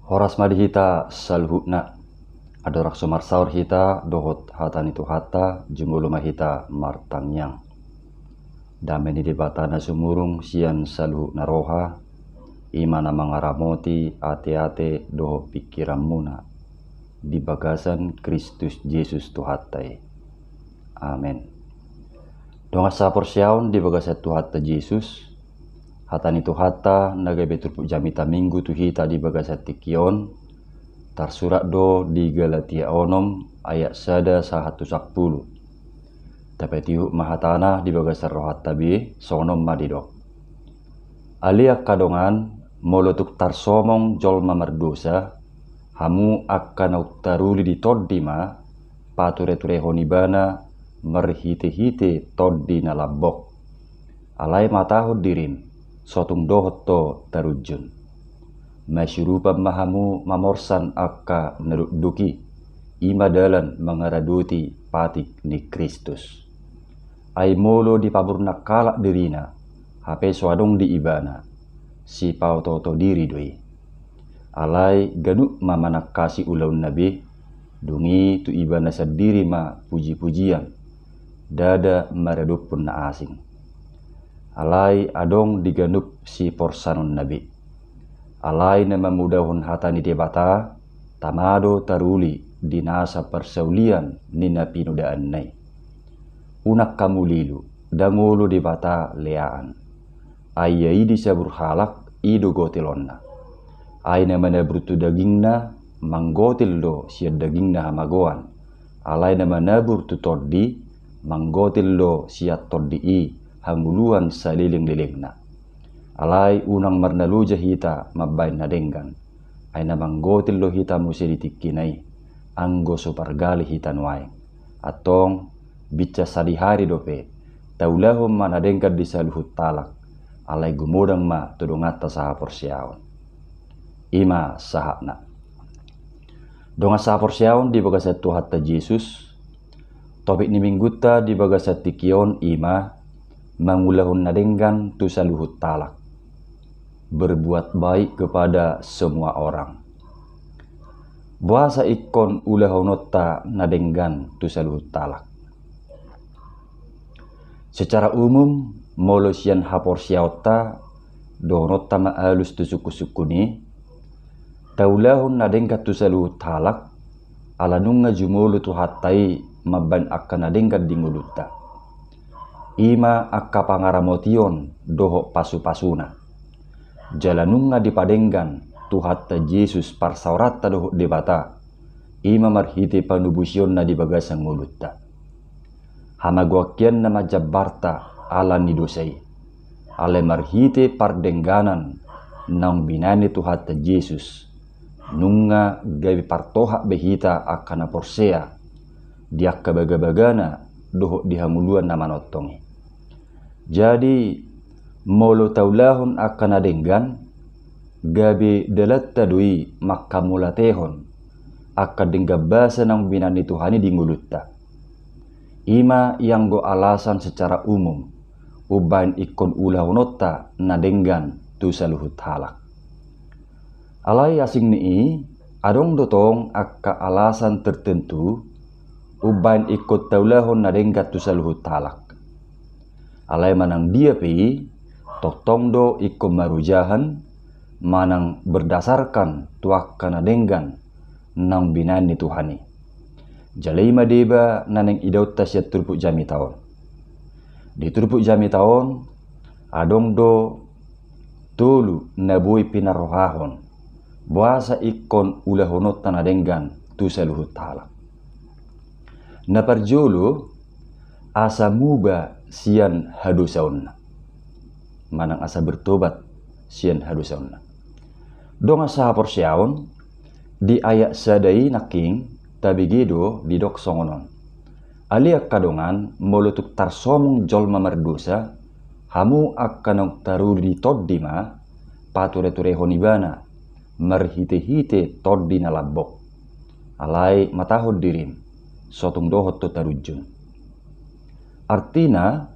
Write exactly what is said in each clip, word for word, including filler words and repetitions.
Horas ma di hita saluhutna. Andorang so marsaor hita dohot hata ni Tuhanta, jumolo ma hita martangiang. Dame ni Debata na sumurung sian saluhutna roha, i ma na mangaramoti ateate dohot pingkiranmuna di bagasan Kristus Jesus Tuhanta i. Amen. Dongan sahaporseaon di bagasan Tuhanta Jesus, hata ni Tuhanta na gabe turpuk jamita Minggu tu hita di bagasan tingki on, tarsurat do di Galatia onom ayat sada sahat tu sampulu. Tapatihuk ma hatana di bagasan rohanta be, songon on ma didok. Ale angka dongan, molo tung tarsomong jolma mardosa, hamu angka naung taruli di Tondi ma patureturehon ibana marhitehite tondi na lambok. Alai matahon dirim, so tung dohot do tarunjun. Masurupan ma hamu mamorsan angka na dokdok i, i ma dalan mangaradoti patik ni Kristus. Ai molo dipamurna halak dirina, hape so adong di ibana, sipaotooto diri do i. Alai ganup ma manangkasi ulaonna be, dung i tu ibana sandiri ma pujipujian, ndada maradophon na asing. Alai adong di ganup siporsanonna be. Alai na mamudahon hata ni Debata, tama do taruli di nasa parsaulian ni na pinodaanna i. Unang hamu lilu, ndang olo Debata leaan. Ai ia i disabur halak, i do gotilonna. Ai na manabur tu dagingna, manggotil do sian dagingna hamagoan. Alai na manabur tu Tondi, manggotil do sian Tondi i hangoluan salelenglelengna. Alai unang marnaloja hita mambahen na denggan. Ai na manggotil do hita muse di tingkina i, anggo so pargale hita nuaeng. Antong, binsar sadihari dope, taulahon ma na denggan di saluhut halak, alai gumodang ma tu donganta sahaporseaon. I ma sahatna. Dongan sahaporseaon di bagasan Tuhanta Jesus, topik ni Minggunta di bagasan tingki on i ma mangulahon na denggan tu saluhut halak. Berbuat baik kepada semua orang. Boasa ingkon ulahononta na denggan tu saluhut halak? Secara umum, molo sian haporseaonta, dohononta ma alus tu sungkunsungkun i, taulahon na denggan tu saluhut halak, ala nunga jumolo Tuhanta i mambahen angka na denggan di ngolunta. I ma angka pangaramotion dohot pasupasuna. Jala nunga dipadenggan Tuhanta Jesus parsaoranta dohot Debata, i ma marhite panobusonna di bagasan ngolunta. Hamagoan hian na manjambarta ala ni dosa i. Alai marhite pardengganan naung binahen ni Tuhanta Jesus, nunga gabe partohap be hita angka na porsea di angka bagabagana dohot di hangoluan na manongtong i. Jadi, molo taulahon angka na denggan, gabe dalanta do i manghamauliatehon angka denggan basa naung binahen ni Tuhan i di ngolunta. I ma ianggo alasan secara umum umbahen ingkon ulahononta na denggan tu saluhut halak. Alai asing ni i, adong do tong angka alasan tertentu umbahen ingkon taulahon na denggan tu saluhut halak. Alai manang dia pe i, tongtong do ingkon marojahan manang berdasarkan tu angka na denggan naung binahen ni Tuhan i. Jala i ma deba na naeng idaonta sian turpuk jamita on. Di turpuk jamita on, adong do tolu na boi pinarrohahon boasa ingkon ulahononta na denggan tu saluhut halak. Na parjolo, asa muba sian hadosaonna. Manang asa bertobat sian hadosaonna. Dongan sahaporseaon, di ayat sada i nangkin tabege do didok songon on. Ale angka dongan, molo tung tarsomong jolma mardosa, hamu angka naung taruli di Tondi ma patureturehon ibana marhitehite tondi na lambok. Alai matahon dirim, so tung dohot do tarunjun. Artina,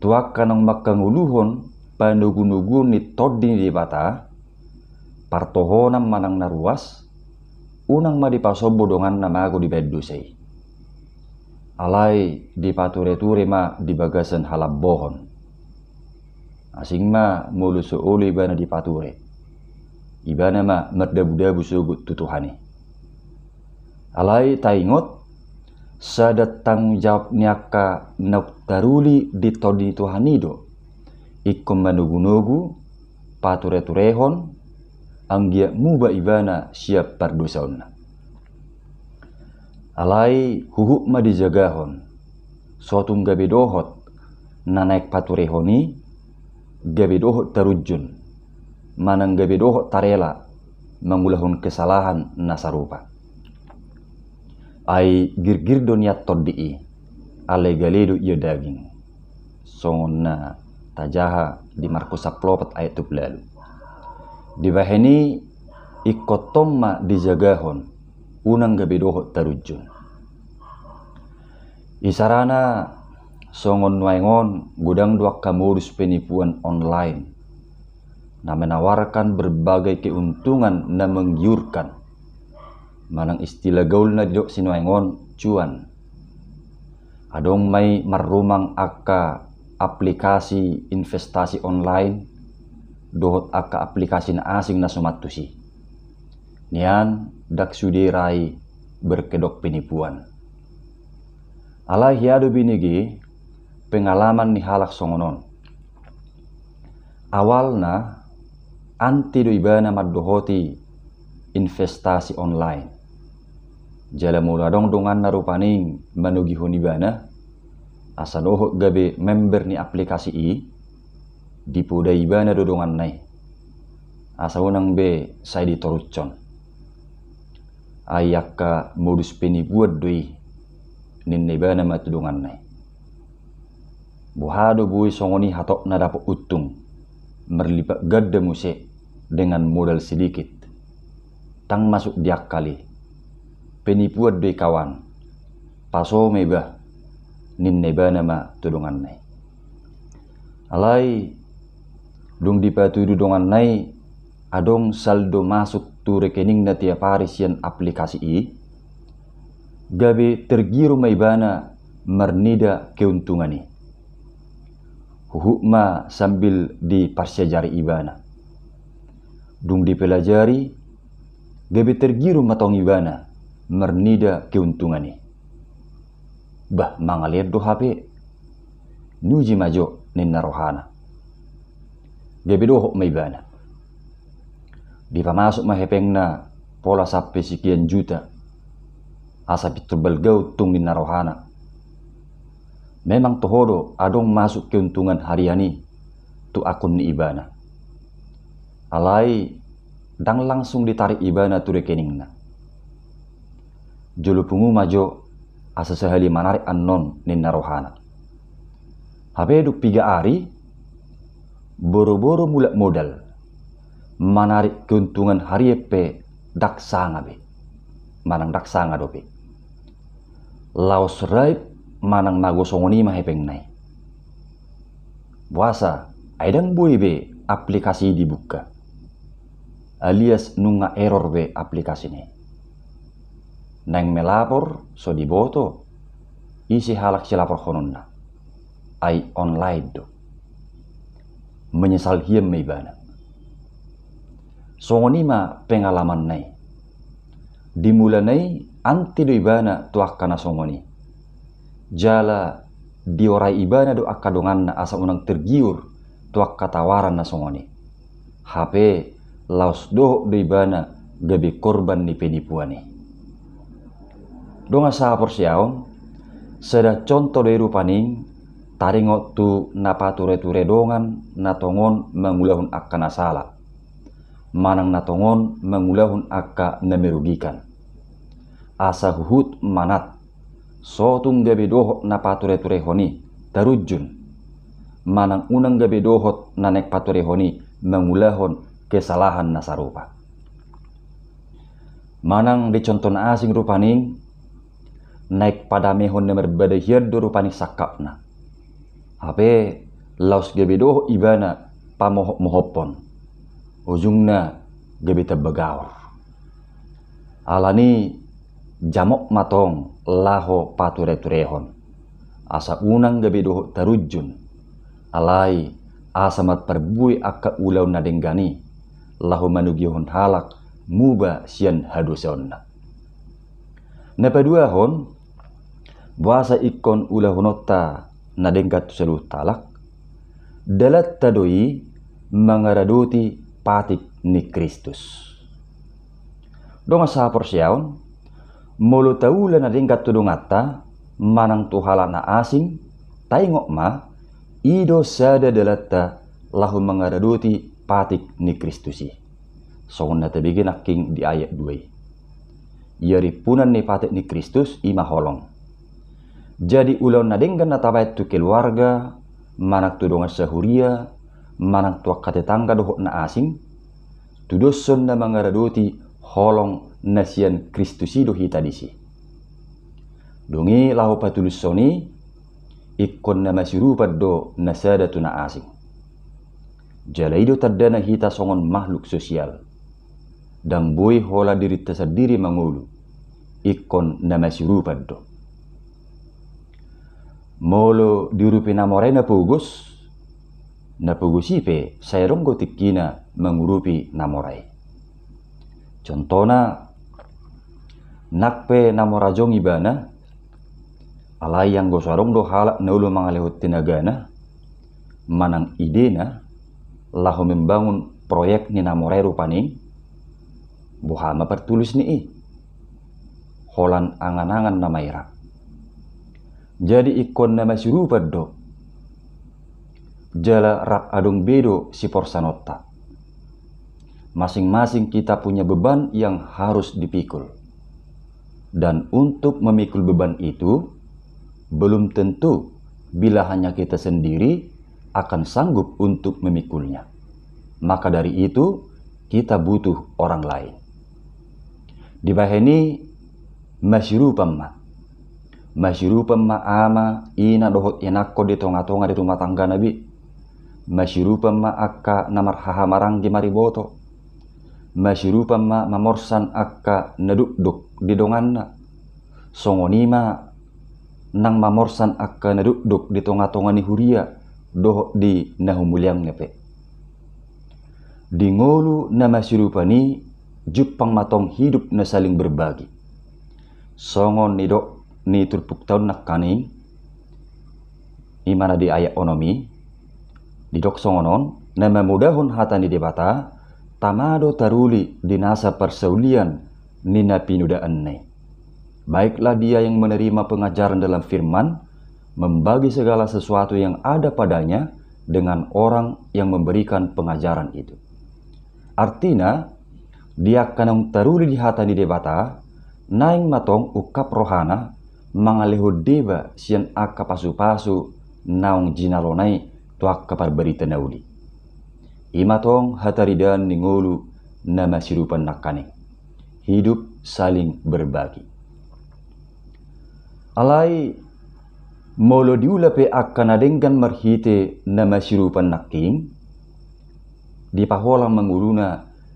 tu angka naung manghangoluhon panogunoguon ni Tondi ni Debata, partohonan manang na ruas, unang ma dipasombu donganna mago dibaen dosa i. Alai dipatureture ma di bagasan halambohon. Asing ma molo so olo ibana dipature, ibana ma mardabudabu sogot tu Tuhan i. Alai taingot, sada tanggung jawab ni angka naung taruli di tondi ni Tuhan i do ingkon manogunogu, patureturehon, anggiat muba ibana sian pardosaonna. Alai huhut ma dijagahon, sotung gabe dohot na naeng paturehon i, gabe dohot tarunjun, manang gabe dohot tarela mangulahon kesalahan na sarupa. Ai girgir do nian tondi i, alai gale do ia daging. Songon na tajaha di Markus sampulu opat ayat dua pulu ualu. Dibahen i, ingkon tong ma dijagahon, unang gabe dohot tarunjun. Isarana, songon nuaeng on godang do angka modus penipuan online na menawarkan berbagai keuntungan na menggiurkan. Manang istilah gaul na didok sinuaeng on, cuan. Adong ma i marrumang angka aplikasi investasi online dohot angka aplikasi na asing na suman tusi. Nian ndang sude ra i berkedok penipuan. Alai hea do binege pengalaman ni halak songon on. Awalna, anti do ibana mandohoti investasi online. Jala molo adong donganna rupani manogihon ibana asa dohot gabe member ni aplikasi i, dipodai ibana do donganna i asa unang be sai ditorushon. Ai angka modus penipuan do i, ninna ibana ma tu donganna i. Boha do boi songon i hatop na dapot untung, marlipat ganda muse dengan modal sedikit. Ndang masuk di akal i. Penipuan do i kawan. Paso ma iba, ninna ibana ma tu donganna i. Alai dung dipatudu donganna i adong saldo masuk tu rekeningna tiap ari sian aplikasi i, gabe tergiur ma ibana marnida keuntungan i. Huhut ma sambil diparsiajari ibana. Dung dipelajari, gabe tergiur ma tong ibana marnida keuntungan i. Bah, mangalean do hape. Niuji ma jo, ninna rohana. Gabe dohot ma ibana. Dipamasuk ma hepengna pola sampe sekian juta. Asa pintor balga untung, ninna rohana. Memang toho do adong masuk keuntungan harian i tu akun ni ibana. Alai ndang langsung ditarik ibana tu rekeningna. Jolo pungu ma jo asa sahali manarik annon, ninna rohana. Hape dung piga ari, boro-boro mulak modal, manarik keuntungan harian pe ndang sanga be. Manang ndang sanga dope. Laos raib manang mago songon i ma hepengna i. Boasa, ai ndang boi be aplikasi i dibuka. Alias nunga error be aplikasina i. Naeng melapor, so diboto ise halak silaporhononna. Ai online do. Menyesal hian ma ibana. Songon i ma pengalamanna i. Di mulana i anti do ibana tu angka na songon i. Jala diorai ibana do angka donganna asa unang tergiur tu angka tawaran na songon i. Hape laos dohot do ibana gabe korban ni penipuan i. Dongan sahaporseaon, sada contoh do i rupani taringot tu na pature-ture dongan na tongon mangulahon angka na sala, manang na tongon mangulahon angka na merugikan. Asa huhut manat, sotung gabe dohot na pature-turehon i tarunjun, manang unang gabe dohot na naeng paturehon i mangulahon kesalahan na sarupa. Manang di contoh na asing rupani, naeng padamehon na marbadai hian do rupani sangkapna. Hape laos gabe dohot ibana pamohop-mohophon. Ujungna gabe tambagaor. Alani jamot ma tong laho patureturehon, asa unang gabe dohot tarunjun. Alai asa marparbue angka ulaon na denggan i, laho manogihon halak muba sian hadosaonna. Na paduahon, boasa ingkon ulahononta na denggan tu saluhut halak? Dalanta do i mangaradoti patik ni Kristus. Dongan sahaporseaon, molo taula na denggan tu donganta manang tu halak na asing, taingot ma, i do sada dalanta laho mangaradoti patik ni Kristus i. Songon na tabege nangkin di ayat dua i. Ia rimpunan ni patik ni Kristus i ma holong. Jadi ulaon na denggan na tabaen tu keluarga, manang tu dongan sahuria, manang tu angka tetangga dohot na asing, tudoshon na mangaradoti holong na sian Kristus i do hita disi. Dung i laho patulushon i, ingkon na masiurupan do na sada tu na asing. Jala i do tandana hita songon makhluk sosial. Ndang boi holan dirinta sandiri mangolu, ingkon na masiurupan do. Molo diurupi na mora i na pogos, na pogos i pe sai adong do tingkina mangurupi na mora i. Contohna, nang pe na mora jongjong ibana, alai anggo so adong do halak na olo mangalehon tenagana manang idena laho membangun proyek ni na mora i rupani, boha ma partulus ni i? Holan angan-angan nama i rap. Jadi ingkon na masiurupan do. Jala rap adong be do siporsanonta. Masing-masing kita punya beban yang harus dipikul. Dan untuk memikul beban itu, belum tentu bila hanya kita sendiri akan sanggup untuk memikulnya. Maka dari itu, kita butuh orang lain. Dibahen i, masiurupan ma. Masiurupan ma ama, ina dohot ianakhon di tonga-tonga ni rumah tanggana be. Masiurupan ma angka na marhahamaranggi mariboto. Masiurupan ma mamorsan angka na dokdok di donganna. Songon i ma nang mamorsan angka na dokdok di tonga-tonga ni huria dohot di na humaliangna pe. Di ngolu na masiurupan i jumpang ma tong hidup na saling berbagi. Songon nidok ni turpukta on nangkaning, i ma na di ayat onom i, didok songon on, na mamodahon hata ni Debata, tama do taruli di nasa parsaulian ni na pinodaanna i. Baiklah dia yang menerima pengajaran dalam firman, membagi segala sesuatu yang ada padanya dengan orang yang memberikan pengajaran itu. Artina, di angka naung taruli di hata ni Debata, naeng ma tong ungkap rohana mangalehon deba sian angka pasupasu naung jinalona i tu angka parbarita na uli. I ma tong hataridaan ni ngolu na masiurupan nangkaning. Hidup saling berbagi. Alai, molo diula pe angka na denggan marhite na masiurupan nangkin, dipaholang ma ngoluna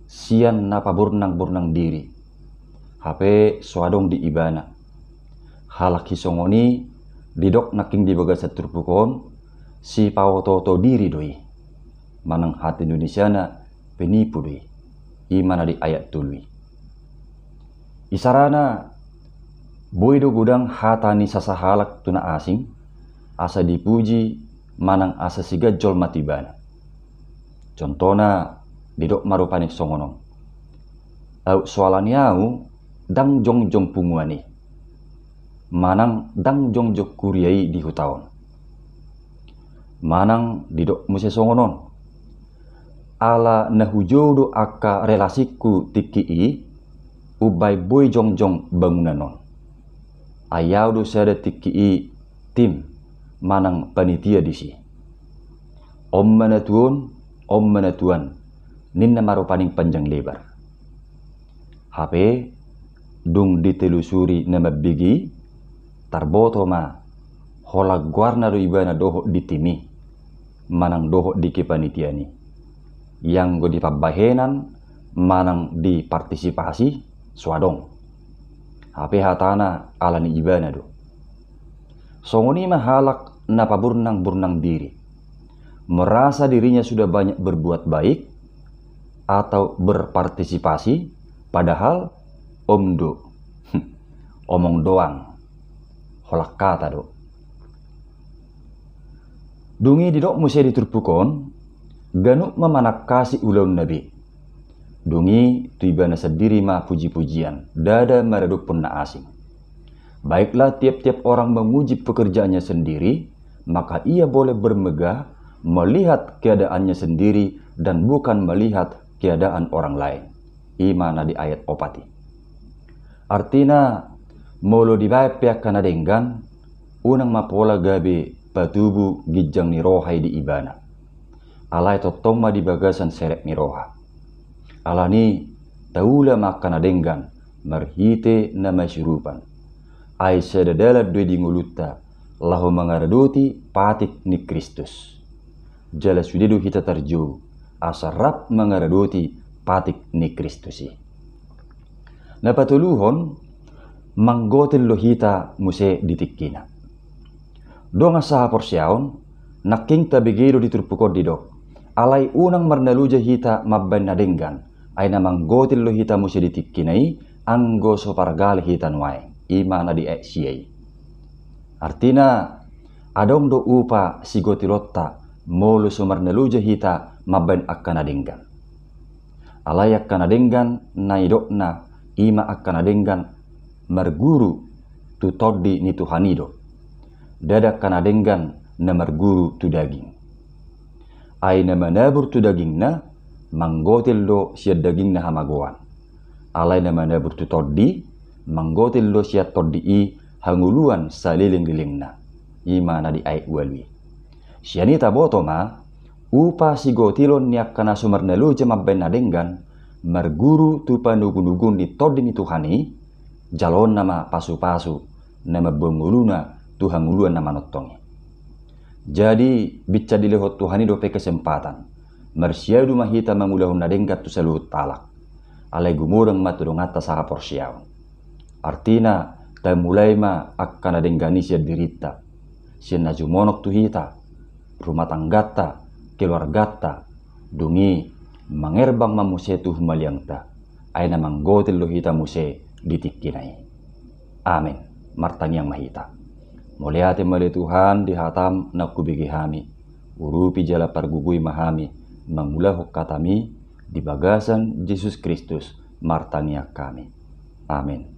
sian na paburnang-burnang diri. Hape so adong di ibana. Halak i songon i, didok nangkin di bagasan turpuk on, sipaoto-oto diri do i. Manang hata Indonesiana, penipu do i. I ma na di ayat tolu i. Isarana, boi do godang hata ni sasahalak tu na asing, asa dipuji manang asa siganjol ma tu ibana. Contohna, didok ma rupani songon on. Aut so ala ni ahu, ndang jongjong punguan i. Manang ndang jongjong huria i di huta on. Manang didok muse songon on. Ala na hujou do angka relasingku tingki i, umbaen boi jongjong bangunan on. Ai ahu do sada tingki i tim manang panitia disi. On ma na tuon, on ma na tuan, ninna ma rupani panjang lebar. Hape, dung ditelusuri na mambege i, tarboto ma, holan goarna do ibana dohot di tim i, manang dohot di kepanitiaan i. Ianggo di pambahenan, manang dipartisipasi, so adong. Hape hatana ala ni ibana do. Songon i ma halak na paburnang-burnang diri, merasa dirinya sudah banyak berbuat baik atau berpartisipasi, padahal om do. Omong doang, holan hata do. Dung i didok muse di turpuk on, ganup ma manangkasi ulaonna be. Dung i tu ibana sandiri ma puji-pujian, ndada maradophon na asing. Baiklah tiap-tiap orang memuji pekerjaannya sendiri, maka ia boleh bermegah melihat keadaannya sendiri dan bukan melihat keadaan orang lain. I ma na di ayat opat i. Artina, molo dibaen pe angka na denggan, unang ma pola gabe patubu ginjang ni roha i di ibana. Alai tongtong ma di bagasan serep ni roha. Alani, taula ma angka na denggan marhite na masiurupan. Ai sada dalan do i di ngolunta, laho mangaradoti patik ni Kristus. Jala sude do hita tarjou, asa rap mangaradoti patik ni Kristus i. Na patoluhon, manggotil do hita muse di tingkina. Dongan sahaporseaon, nangkin tabege do di turpuk on didok, alai unang marnaloja hita mambaen na denggan, ai na manggotil do hita muse di tingkina i, anggo so pargale hita nuaeng, i ma na di ayat sia i. Artina, adong do upa sigotilonta, molo so marnaloja hita mambaen angka na denggan. Alai angka na denggan na nidokna, i ma angka na denggan marguru tu tondi ni Tuhan i do. Ndada angka na denggan na marguru tu daging. Ai na manabur tu dagingna, manggotil do sian dagingna hamagoan. Alai na manabur tu tondi, manggotil do sian tondi i hangoluan saleleng-lelengna. I ma na di ayat ualu i. Sian i taboto ma, upa sigotilon ni angka na so marnaloja mambaen na denggan, marguru tu panogunoguon ni tondi ni Tuhan i, jaloonna ma pasupasu, na mamboan ngoluna tu hangoluan na manongtong i. Jadi, binsan dilehon Tuhan i dope kesempatan, marsiadu ma hita mangulahon na denggan tu saluhut halak. Alai gumodang ma tu donganta sahaporseaon. Artina, tamulai ma angka na denggan i sian dirinta, sian na jumonok tu hita, rumah tangganta, keluarganta, dung i mangerbang ma muse tu humaliangta, ai na manggotil do hita muse di tingkina i. Amen. Martangiang ma hita. Mauliate ma ale Tuhan di hatam na hubege hami, urupi jala pargogoi ma hami mangulahon hataMi di bagasan Jesus Kristus martangiang hami. Amen.